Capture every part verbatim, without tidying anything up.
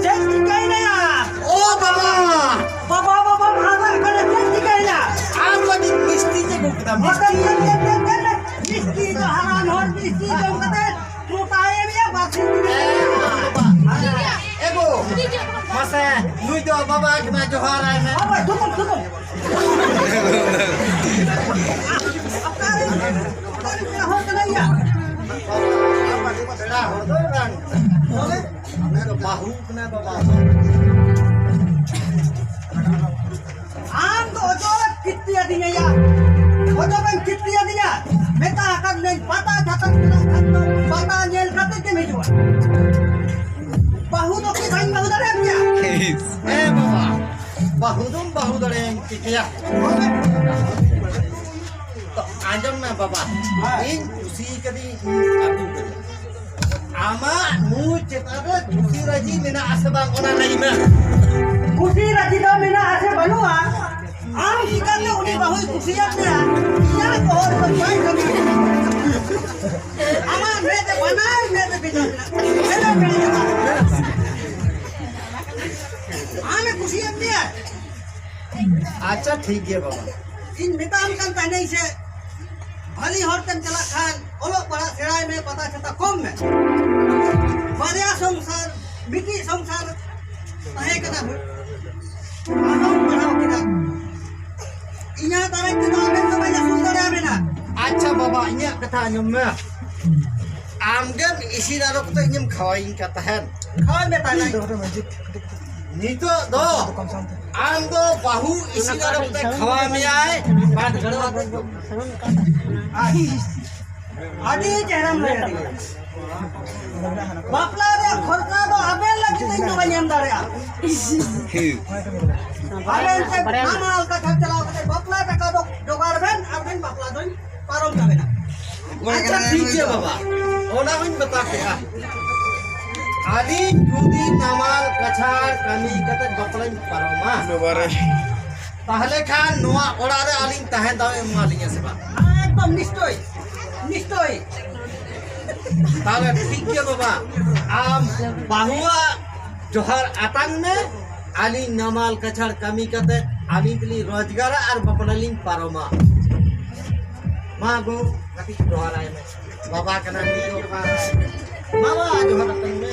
ᱪᱮᱫ ᱪᱤᱠᱟᱹᱭᱮᱱᱟ? ᱳ ᱵᱟᱵᱟ! ᱵᱟᱵᱟ, ᱵᱟᱵᱟ, ᱵᱟᱵᱟ, ᱪᱮᱫ ᱪᱤᱠᱟᱹᱭᱮᱱᱟ? ᱟᱢ ᱞᱟᱹᱜᱤᱫ ᱢᱤᱥᱴᱤᱧ ᱟᱹᱜᱩ ᱠᱮᱫᱟ, ᱢᱤᱥᱴᱤ᱾ ᱵᱟᱵᱟ, ᱪᱮᱫ, ᱪᱮᱫ, ᱪᱮᱫ, ᱪᱮᱫ? ᱢᱤᱥᱴᱤ ᱫᱚ ᱦᱟᱲᱟᱢ ᱦᱚᱲ ᱢᱤᱥᱴᱤ ᱡᱚᱢ ᱠᱟᱛᱮ ᱛᱩ ᱛᱟᱦᱮᱸᱭᱮᱱᱟ, ᱵᱟᱹᱥᱤ ᱮ ᱵᱟᱵᱟ, ᱮ ᱜᱳ, ᱢᱟᱥᱮ, ᱱᱩᱭ ᱫᱚ ᱵᱟᱵᱟ ᱠᱟᱱᱟᱭ, ᱡᱚᱦᱟᱨᱟᱭ ᱢᱮ᱾ ᱵᱟᱵᱟ, ᱛᱷᱩᱠᱩᱢ, ᱛᱷᱩᱠᱩᱢ᱾ ᱚᱠᱟᱨᱮ, ᱚᱠᱟᱨᱮ ᱯᱮᱲᱟ ᱦᱚᱲ ᱠᱟᱱᱟᱭ ᱭᱟ? ᱯᱮᱲᱟ ᱦᱚᱲ ᱫᱚ ᱵᱟᱝ᱾ ᱛᱚᱵᱮ? ᱟᱢ ᱫᱚ ᱵᱟᱹᱦᱩ ᱠᱟᱱᱟ ᱵᱟᱵᱟ᱾ ᱟᱢ ᱫᱚ ᱚᱡᱚᱜ ᱮᱢ ᱠᱤᱨᱛᱤ ᱟᱹᱫᱤᱧᱟ ᱭᱟ᱾ ᱚᱡᱚᱜ ᱮᱢ ᱠᱤᱨᱛᱤ ᱟᱹᱫᱤᱧᱟ᱾ ᱢᱮᱛᱟ ᱟᱠᱟᱫ ᱢᱮᱭᱟᱹᱧ ᱯᱟᱛᱟ ᱪᱷᱟᱛᱟᱢ ᱪᱟᱞᱟᱜ ᱠᱷᱟᱱ ᱫᱚ ᱯᱟᱛᱟ ᱧᱮᱞ ᱠᱟᱛᱮ ᱜᱮᱢ ᱦᱤᱡᱩᱜᱼᱟ᱾ ᱵᱟᱹᱦᱩ ᱫᱚ ᱠᱤ ᱵᱟᱹᱧ ᱵᱟᱹᱦᱩ ᱫᱟᱲᱮᱭᱟᱜ ᱜᱮᱭᱟ? ᱦᱮᱸ ᱵᱟᱵᱟ, ᱵᱟᱹᱦᱩ ᱫᱚᱢ ᱵᱟᱹᱦᱩ ᱫᱟᱲᱮᱭᱟᱹᱧ ᱜᱮᱭᱟ᱾ ᱛᱚ ᱟᱸᱡᱚᱢ ᱢᱮ ᱵᱟᱵᱟ, ᱤᱧ ᱠᱩᱥᱤ ᱠᱟᱹᱫᱤᱧ, ᱤᱧ ᱟᱹᱜᱩ ᱠᱟᱹᱫᱤᱧ᱾ ᱟᱢᱟᱜ ᱱᱩᱭ ᱪᱮᱛᱟᱱ ᱨᱮ ᱠᱩᱥᱤ ᱨᱟᱹᱡᱤ ᱢᱮᱱᱟᱜ ᱟᱥᱮ ᱵᱟᱝ, ᱚᱱᱟ ᱞᱟᱹᱭ ᱢᱮ᱾ ᱠᱩᱥᱤ ᱨᱟᱹᱡᱤ ᱫᱚ ᱢᱮᱱᱟᱜ ᱟᱥᱮ ᱵᱟᱹᱱᱩᱜᱼᱟ? ᱟᱢ ᱪᱤᱠᱟᱹᱛᱮ ᱩᱱᱤ ᱵᱟᱹᱦᱩᱭ ᱠᱩᱥᱤᱭᱟᱫ ᱢᱮᱭᱟ? ᱤᱧᱟᱹᱜ ᱵᱚᱦᱚᱜ ᱨᱮᱫᱚ ᱵᱟᱭ ᱠᱟᱹᱢᱤᱭᱟ᱾ ᱟᱢᱟᱜ ᱢᱮᱫ ᱨᱮ ᱵᱟᱱᱟᱨ ᱢᱮᱫ ᱨᱮ ᱵᱮᱡᱟᱨ ᱢᱮᱱᱟᱜ ᱛᱟᱢᱟ᱾ ᱵᱮᱡᱟᱨ ᱢᱮᱱᱟᱜ ᱛᱟᱢᱟ᱾ ᱟᱢᱮ ᱠᱩᱥᱤᱭᱟᱫ ᱢᱮᱭᱟ? ᱟᱪᱪᱷᱟ, ᱴᱷᱤᱠ ᱜᱮᱭᱟ ᱵᱟᱵᱟ᱾ ᱤᱧ ᱢᱮᱛᱟᱢ ᱠᱟᱱ ᱛᱟᱦᱮᱱᱟᱹᱧ ᱥᱮ, ᱵᱷᱟᱞᱤ ᱦᱚᱲ ᱛᱮᱢ ᱪᱟᱞᱟᱜ ᱠᱷᱟᱱ ᱚᱞᱚᱜ ᱯᱟᱲᱦᱟᱜ ᱥᱮᱬᱟᱭ ᱢᱮ, ᱯᱟᱛᱟ ᱪᱷᱟᱛᱟ ᱠᱚᱢ ᱢᱮ᱾ ᱵᱟᱨᱭᱟ ᱥᱚᱝᱥᱟᱨ, ᱢᱤᱫᱴᱤᱡ ᱥᱚᱝᱥᱟᱨ ᱛᱟᱦᱮᱸ ᱠᱟᱱᱟ, ᱟᱢ ᱦᱚᱸᱢ ᱯᱟᱲᱦᱟᱣ ᱠᱮᱫᱟ᱾ ᱤᱧᱟᱹᱜ ᱫᱟᱨᱟᱭ ᱛᱮᱫᱚ ᱟᱵᱮᱱ ᱫᱚ ᱵᱟᱹᱧ ᱟᱹᱥᱩᱞ ᱫᱟᱲᱮᱭᱟᱵᱮᱱᱟ᱾ ᱟᱪᱪᱷᱟ ᱵᱟᱵᱟ, ᱤᱧᱟᱹᱜ ᱠᱟᱛᱷᱟ ᱟᱸᱡᱚᱢ ᱢᱮ᱾ ᱟᱢᱜᱮᱢ ᱤᱥᱤᱱ ᱟᱨᱚ ᱠᱟᱛᱮ ᱤᱧᱮᱢ ᱠᱷᱟᱣᱟᱭᱤᱧ ᱠᱟᱱ ᱛᱟᱦᱮᱸᱱ᱾ ᱠᱷᱟᱣᱟᱭ ᱢᱮ ᱛᱟᱦᱞᱮ᱾ ᱱᱤᱛᱚᱜ ᱫᱚ ᱟᱢ ᱫᱚ ᱵᱟᱹᱦᱩ ᱤᱥᱤᱱ ᱟᱨᱚ ᱠᱟᱛᱮ ᱠᱷᱟᱣᱟ ᱢᱮᱭᱟᱭ᱾ ᱟᱹᱰᱤ ᱪᱮᱦᱨᱟᱢ ᱞᱟᱹᱭ ᱠᱮᱫᱟ᱾ ᱵᱟᱯᱞᱟ ᱨᱮᱭᱟᱜ ᱠᱷᱚᱨᱪᱟ ᱫᱚ ᱟᱵᱮᱱ ᱞᱟᱹᱜᱤᱫ ᱤᱧ ᱫᱚ ᱵᱟᱹᱧ ᱮᱢ ᱫᱟᱲᱮᱭᱟᱜᱼᱟ᱾ ᱟᱵᱮᱱ ᱛᱮ ᱱᱟᱢᱟᱞ ᱠᱟᱪᱷᱟᱲ ᱪᱟᱞᱟᱣ ᱠᱟᱛᱮ ᱵᱟᱯᱞᱟ ᱴᱟᱠᱟ ᱫᱚ ᱡᱚᱜᱟᱲ ᱵᱮᱱ, ᱟᱨ ᱵᱮᱱ ᱵᱟᱯᱞᱟ ᱫᱚᱧ ᱯᱟᱨᱚᱢ ᱛᱟᱵᱮᱱᱟ᱾ ᱟᱪᱪᱷᱟ, ᱴᱷᱤᱠ ᱜᱮᱭᱟ ᱵᱟᱵᱟ, ᱚᱱᱟ ᱦᱚᱸᱧ ᱢᱮᱛᱟ ᱯᱮᱭᱟ᱾ ᱟᱹᱞᱤᱧ ᱡᱩᱫᱤ ᱱᱟᱢᱟᱞ ᱠᱟᱪᱷᱟᱲ ᱠᱟᱹᱢᱤ ᱠᱟᱛᱮ ᱵᱟᱯᱞᱟᱧ ᱯᱟᱨᱚᱢᱟ, ᱵᱟᱵᱟᱨᱮ᱾ ᱛᱟᱦᱞᱮ ᱠᱷᱟᱱ ᱱᱚᱣᱟ ᱚᱲᱟᱜ ᱨᱮ ᱟᱹᱞᱤᱧ ᱛᱟᱦᱮᱸ ᱫᱟᱣ ᱮᱢ ᱮᱢᱟᱞᱤᱧᱟ ᱥᱮ ᱵᱟᱝ? ᱮᱠᱫᱚᱢ ᱱᱤᱥᱪᱚᱭ, ᱱᱤᱥᱪᱚᱭ᱾ ᱛᱟᱦᱞᱮ ᱴᱷᱤᱠ ᱜᱮᱭᱟ ᱵᱟᱵᱟ, ᱟᱢ ᱵᱟᱹᱦᱩᱣᱟᱜ ᱡᱚᱦᱟᱨ ᱟᱛᱟᱝ ᱢᱮ᱾ ᱟᱹᱞᱤᱧ ᱱᱟᱢᱟᱞ ᱠᱟᱪᱷᱟᱲ ᱠᱟᱹᱢᱤ ᱠᱟᱛᱮ ᱟᱹᱞᱤᱧ ᱛᱮᱞᱤᱧ ᱨᱳᱡᱽᱜᱟᱨᱟ ᱟᱨ ᱵᱟᱯᱞᱟ ᱞᱤᱧ ᱯᱟᱨᱚᱢᱟ᱾ ᱢᱟ ᱜᱳ, ᱠᱟᱹᱴᱤᱡ ᱡᱚᱦᱟᱨᱟᱭ ᱢᱮ᱾ ᱵᱟᱵᱟ ᱠᱟᱱᱟ ᱱᱩᱭ ᱫᱚ᱾ ᱵᱟᱵᱟ, ᱡᱚᱦᱟᱨ ᱟᱛᱟᱝ ᱢᱮ᱾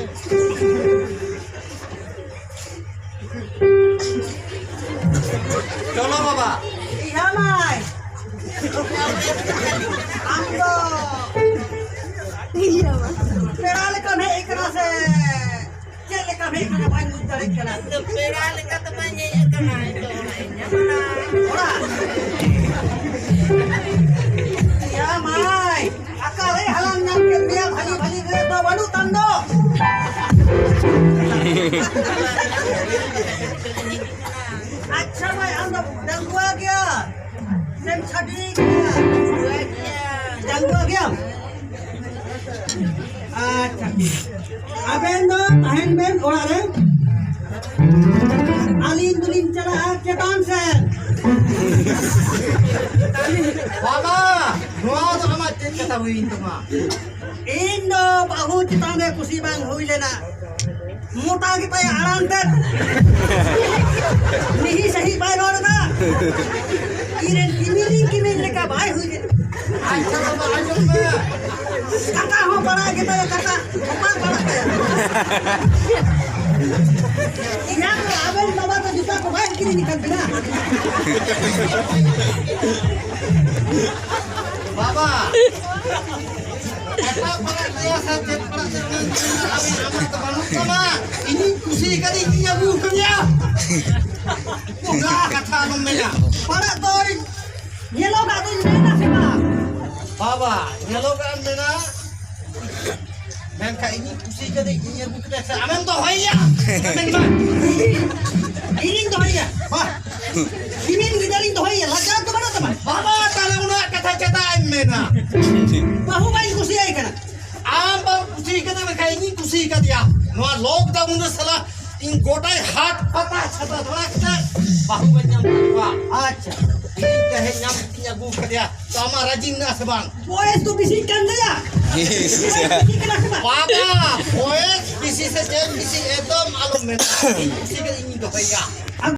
ᱪᱚᱞᱚ ᱵᱟᱵᱟ᱾ ᱤᱭᱟᱹ ᱢᱟᱭ᱾ ᱟᱢ ᱫᱚ ᱯᱮᱲᱟ ᱞᱮᱠᱟᱢ ᱦᱮᱡ ᱟᱠᱟᱱᱟ ᱥᱮ? ᱪᱮᱫ ᱞᱮᱠᱟ ᱦᱮᱡ ᱠᱟᱱᱟ ᱵᱟᱹᱧ ᱵᱩᱡᱽ ᱫᱟᱲᱮᱭᱟᱜ ᱠᱟᱱᱟ᱾ ᱤᱧ ᱫᱚ ᱯᱮᱲᱟ ᱞᱮᱠᱟ ᱫᱚ ᱵᱟᱹᱧ ᱦᱮᱡ ᱟᱠᱟᱱᱟ, ᱤᱧ ᱫᱚ ᱚᱲᱟᱜ ᱤᱧ ᱧᱟᱢ ᱮᱫᱟ᱾ ᱚᱲᱟᱜ? ᱭᱟ ᱢᱟᱭ, ᱚᱠᱟᱨᱮ ᱦᱟᱞᱟᱝ ᱧᱟᱢ ᱠᱮᱫ ᱢᱮᱭᱟ? ᱵᱷᱟᱹᱞᱤ ᱵᱷᱟᱹᱞᱤ dress ᱫᱚ ᱵᱟᱹᱱᱩᱜ ᱛᱟᱢ ᱫᱚ᱾ ᱟᱪᱪᱷᱟ ᱢᱟᱭ, ᱟᱢ ᱫᱚ ᱰᱟᱺᱜᱩᱣᱟᱹ ᱜᱮᱭᱟ ᱥᱮᱢ ᱪᱷᱟᱹᱰᱣᱤ ᱜᱮᱭᱟ? ᱰᱟᱺᱜᱩᱣᱟᱹ ᱜᱮᱭᱟᱢ? ᱟᱪᱪᱷᱟ, ᱟᱵᱮᱱ ᱫᱚ ᱛᱟᱦᱮᱱ ᱵᱮᱱ ᱚᱲᱟᱜ ᱨᱮ, ᱟᱹᱞᱤᱧ ᱫᱚᱞᱤᱧ ᱪᱟᱞᱟᱜᱼᱟ ᱪᱮᱛᱟᱱ ᱥᱮᱱ᱾ ᱵᱟᱵᱟ, ᱱᱚᱣᱟ ᱫᱚ ᱟᱢᱟᱜ ᱪᱮᱫ ᱠᱟᱛᱷᱟ ᱦᱩᱭᱮᱱ ᱛᱟᱢᱟ? ᱤᱧ ᱫᱚ ᱵᱟᱹᱦᱩ ᱪᱮᱛᱟᱱ ᱨᱮ ᱠᱩᱥᱤ ᱵᱟᱝ ᱦᱩᱭ ᱞᱮᱱᱟ᱾ ᱢᱚᱴᱟ ᱜᱮᱛᱟᱭᱟ ᱟᱲᱟᱝ ᱛᱮᱫ᱾ ᱢᱤᱦᱤ ᱥᱟᱹᱦᱤᱡ ᱵᱟᱭ ᱨᱚᱲ ᱮᱫᱟ᱾ ᱤᱧᱨᱮᱱ ᱠᱤᱢᱤᱱᱤᱧ ᱠᱤᱢᱤᱱ ᱞᱮᱠᱟ ᱵᱟᱭ ᱦᱩᱭ ᱞᱮᱱᱟ᱾ ᱟᱪᱪᱷᱟ ᱵᱟᱵᱟ, ᱟᱸᱡᱚᱢ ᱢᱮ᱾ ᱠᱟᱴᱟ ᱦᱚᱸ ᱯᱟᱲᱟᱜ ᱜᱮᱛᱟᱭᱟ, ᱠᱟᱴᱟ ᱦᱚᱯᱟᱨ ᱯᱟᱲᱟᱜ ᱛᱟᱭᱟ᱾ ᱤᱧᱟᱹᱜ ᱫᱚ ᱟᱵᱮᱱ ᱵᱟᱵᱟ ᱫᱚ ᱡᱩᱛᱟ ᱠᱚ ᱵᱟᱭ ᱠᱤᱨᱤᱧ ᱟᱠᱟᱫ ᱵᱮᱱᱟ᱾ ᱵᱟᱵᱟ, ᱮᱴᱟᱜ ᱯᱟᱲᱟᱜ ᱜᱮᱭᱟ ᱥᱮ ᱪᱮᱫ ᱯᱟᱲᱟᱜ ᱜᱮᱭᱟ, ᱚᱱᱟ ᱧᱩᱛᱩᱢ ᱫᱚ ᱟᱢᱟᱜ ᱫᱚ ᱵᱟᱹᱱᱩᱜ ᱛᱟᱢᱟ᱾ ᱤᱧᱤᱧ ᱠᱩᱥᱤ ᱠᱟᱫᱮ, ᱤᱧᱤᱧ ᱟᱹᱜᱩ ᱠᱟᱫᱮᱭᱟ᱾ ᱚᱱᱟ ᱠᱟᱛᱷᱟ ᱟᱞᱚᱢ ᱢᱮᱱᱟ᱾ ᱯᱟᱲᱟᱜ ᱫᱚ ᱧᱮᱞᱚᱜᱟᱜ ᱫᱚᱧ ᱢᱮᱱᱟ ᱥᱮ ᱵᱟᱝ? ᱵᱟᱵᱟ, ᱧᱮᱞᱚᱜᱟᱜ ᱮᱢ ᱢᱮᱱᱟ, ᱢᱮᱱᱠᱷᱟᱱ ᱤᱧᱤᱧ ᱠᱩᱥᱤ ᱠᱟᱫᱮ, ᱤᱧᱤᱧ ᱟᱹᱜᱩ ᱠᱮᱫᱮ ᱥᱮ ᱟᱢᱮᱢ ᱫᱚᱦᱚᱭᱮᱭᱟ? ᱢᱮᱱ ᱢᱟ᱾ ᱤᱧᱤᱧ ᱫᱚᱦᱚᱭᱮᱭᱟ? ᱵᱟ᱾ ᱤᱧᱤᱧ ᱜᱤᱫᱟᱹᱨᱤᱧ ᱫᱚᱦᱚᱭᱮᱭᱟ, ᱞᱟᱡᱟᱣ ᱫᱚ ᱵᱟᱹᱱᱩᱜ ᱛᱟᱢᱟ? ᱵᱟᱵᱟ, ᱛᱟᱦᱞᱮ ᱩᱱᱟᱹᱜ ᱠᱟᱛᱷᱟ ᱪᱮᱫᱟᱜ ᱮᱢ ᱢᱮᱱᱟ? ᱵᱟᱹᱦᱩ ᱵᱟᱹᱧ ᱠᱩᱥᱤᱭᱟᱭ ᱠᱟᱱᱟ᱾ ᱟᱢ ᱵᱟᱢ ᱠᱩᱥᱤ ᱠᱟᱫᱮ, ᱢᱮᱱᱠᱷᱟᱱ ᱤᱧᱤᱧ ᱠᱩᱥᱤ ᱠᱟᱫᱮᱭᱟ᱾ ᱱᱚᱣᱟ lockdown ᱨᱮ ᱥᱟᱞᱟ ᱤᱧ ᱜᱚᱴᱟᱭ ᱦᱟᱴ ᱯᱟᱛᱟ ᱪᱷᱟᱛᱟ ᱫᱟᱬᱟ ᱠᱟᱛᱮ ᱵᱟᱹᱦᱩ ᱵᱟᱹᱧ ᱧᱟᱢ ᱠᱟᱫ ᱠᱚᱣᱟ᱾ ᱟᱪᱪᱷᱟ᱾ ᱤᱧ ᱛᱮᱦᱮᱧ ᱧᱟᱢ ᱠᱟᱛᱮᱧ ᱟᱹᱜᱩ ᱠᱟᱫᱮᱭᱟ᱾ ᱛᱚ ᱟᱢᱟᱜ ᱨᱟᱹᱡᱤ ᱢᱮᱱᱟᱜ ᱥᱮ ᱵᱟᱝ? ᱵᱚᱭᱮᱥ ᱫᱚ ᱵᱮᱥᱤ ᱠᱟᱱ ᱛᱟᱭᱟ᱾ ᱵᱮᱥᱤ ᱠᱟᱱᱟ ᱥᱮ ᱵᱟᱝ? ᱵᱟᱵᱟ, ᱵᱚᱭᱮᱥ ᱵᱮᱥᱤ ᱥᱮ ᱪᱮᱫ ᱢᱤᱥᱤ ᱮᱠᱫᱚᱢ ᱟᱞᱚᱢ ᱢᱮᱱᱟ, ᱤᱧ ᱠᱩᱥᱤ ᱜᱮ ᱤᱧ ᱫᱚᱦᱚᱭᱟ᱾